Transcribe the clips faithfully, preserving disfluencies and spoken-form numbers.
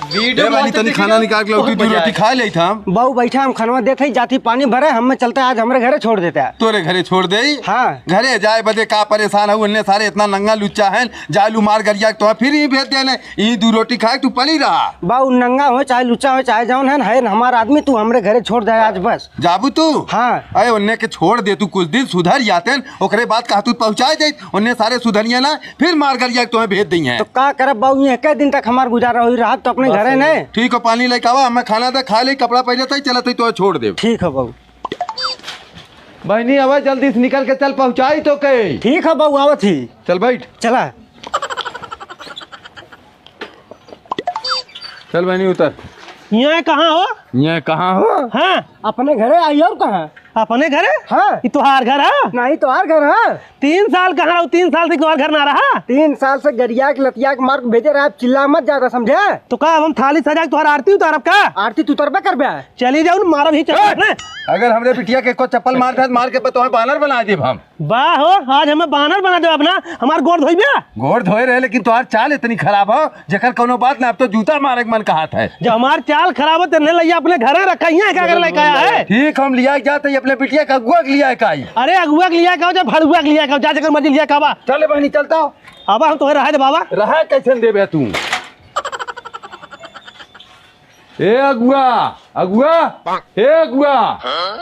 ए बानी, तनी खाना निकाल के लौटी, दू रोटी खा लेइत हम। बाऊ बैठा, हम खनवा देत हई, जाती पानी भरे, हमें चलता आज हमरे घरे छोड़ देता। तोरे घरे छोड़ देई? हाँ। घरे जाए बदे का परेशान हऊ, उन्ने सारे इतना नंगा लुच्चा है, जाए लू मार गरिया के तोहे फिर ही भेज देने, ई दू रोटी खाए तू पड़ी रहा। बाऊ नंगा हो चाहे लुच्चा हो चाहे जौन है, है हमार आदमी, तू हमरे घरे छोड़ दे आज बस। जाबू तू? हाँ। अरे उन्ने के छोड़ दे तू, कुछ दिन सुधर जाते हैं, ओकरे बाद कहा तू पहुँचाए दे, उन्ने सारे सुधरिया ना, फिर मार गरिया के तोहे भेज देई हैं। तो का करब बाऊ, ये एक दिन तक हमार गुजारा होई, रहब तो अपने बस घरे सही। नहीं। ठीक हो, पानी लेके आवा, हमें खाना दे, खा ले, कपड़ा पहने तई, चलत हई, तोहे छोड़ देब। ठीक है बाऊ। बहनी, आवा जल्दी से निकल के चल, पहुँचाई तोके। ठीक है बाऊ, आवत ही। चल बैठ। चला। चल बहनी, उतर। यहाँ कहाँ हो? यहाँ कहाँ हो? हाँ। अपने घरे आई और कहाँ? अपने घरे? हाँ। ई तोहार घर है? नहीं, तोहार घर है। तीन साल कहाँ रहो? तीन साल से तोहार घर ना रहा? तीन साल से गरिया के लतिया के मार के भेजे रहा, चिल्ला मत ज्यादा, समझे? तो का अब हम थाली सजा के तोहार आरती उतारब का? आरती तू उतरबे करबे? चली जाऊ न, मारब ही चप्पल ए! अपने। अगर हमरे बिटिया के एको चप्पल मार दे, मार के तोहे बानर बना देब हम। वाह हो, आज हमें बानर बना देब अपना, हमार गोड़ धोइबे? गोड़ धोए रहे, लेकिन तोहार चाल इतनी खराब हो, जेकर कौनो बात ना, अब तो जूता मारे के मन कहत है। जब हमार चाल खराब हो, तेने लइया अपने घरे रखा ही है, का कर लेके आया है? ठीक, हम लिया के जाते ही अपने बिटिया के अगुआ के लिया के आई। अरे अगुआ के लिया के आओ, चाहे भड़ुआ के लिया के आओ, जा जेकर मर्जी लिया के आवा। चल बहनी, चलता हो। अब हम तोहे रहे दे बाबा। रहा कैसे देबे तू? ए अगुआ, अगुआ, ए अगुआ।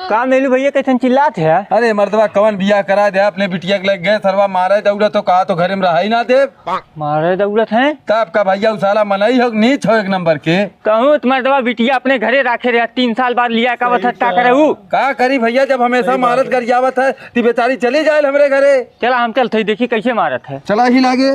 का मेलू भैया, कैसन चिल्लात है? अरे मर्दवा, कवन बियाह करा दे अपने बिटिया के लग गए, सरवा मारे दौड़ा तो कहा तो घरे में रहा ही ना दे। मारे दौड़त है? तब का भैया, उ साला मनई हो, नीच हो एक नंबर के। कहूँ तो मर्दवा बिटिया अपने घरे राखे रहे, तीन साल बाद लिया का बता का करे उ? का करी भैया, जब हमेशा मारत गरियावत है, ती बेचारी चली जाए हमरे घरे। चला हम चलत हई, देखी कैसे मारत है। चला ही लागे।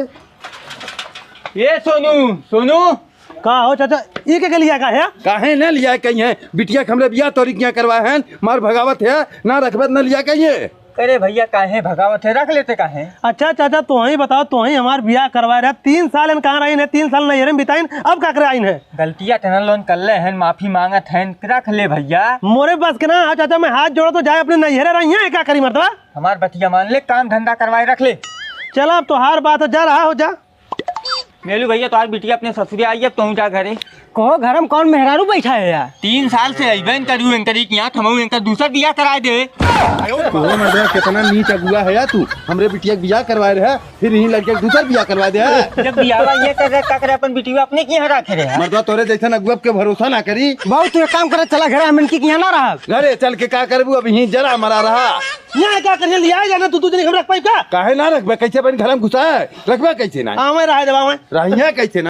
ए सोनू, सोनू। का हो चाचा, ई के, के लिया का है? काहे न लिया कहीं है? बिटिया के हमरे बियाह तोरी किया करवाए हैं, मार भगावत है, ना रखबे न लिया कहीं है। अरे भैया, काहे भगावत है, रख लेते काहे? अच्छा चाचा, तोही बताओ, तोही हमार बियाह करवाए रहे, तीन साल इन कहाँ रही है, तीन साल नैहरे में बिताइन, अब का करे आइन है? गलतिया तना लोन कर ले हैं, माफी मांगत हैं, रख ले भैया। मोरे बस के ना, हाँ चाचा, मैं हाथ जोड़ा तो जाए अपने नैहरे रही है, का करी मर्दवा? हमार बतिया मान ले, काम धंधा करवाए रख ले। चला अब तोहार बात है, जा रहा हो जा। मेलू भैया, तोहार बिटिया अपने ससुरे आई, अब तू जा घरे। कहो, घर में कौन मेहरारू बैठा है यार? तीन साल से अइबे न करू एंकरी की यहाँ, हमहू एंकर दूसर बियाह कराए देवे। कहो मर्दवा, कितना नीच अगुआ है यार तू, हमरे बिटिया के बियाह करवाए रहे, फिर यही लड़के के दूसर बियाह करवा दे है। जब बियाहवा ये कर रहे, का करे, अपन बिटिया अपने की यहाँ रखे रहे। मर्दवा, तोरे जैसन अगुआ के भरोसा ना करी। बाबू, तू एक काम करे, चला घरे, हम इनकी यहाँ ना रहा। घरे चल के का करबू, अब यहीं जरा मरा रहा। यहाँ क्या करिए, लिया जाना, तू, तू जने हम रख पाई का? काहे ना रखबे, कैसे अपन घर में घुसा है, रखबे कैसे ना? आवे रहा जब आवे। रहिया कैसे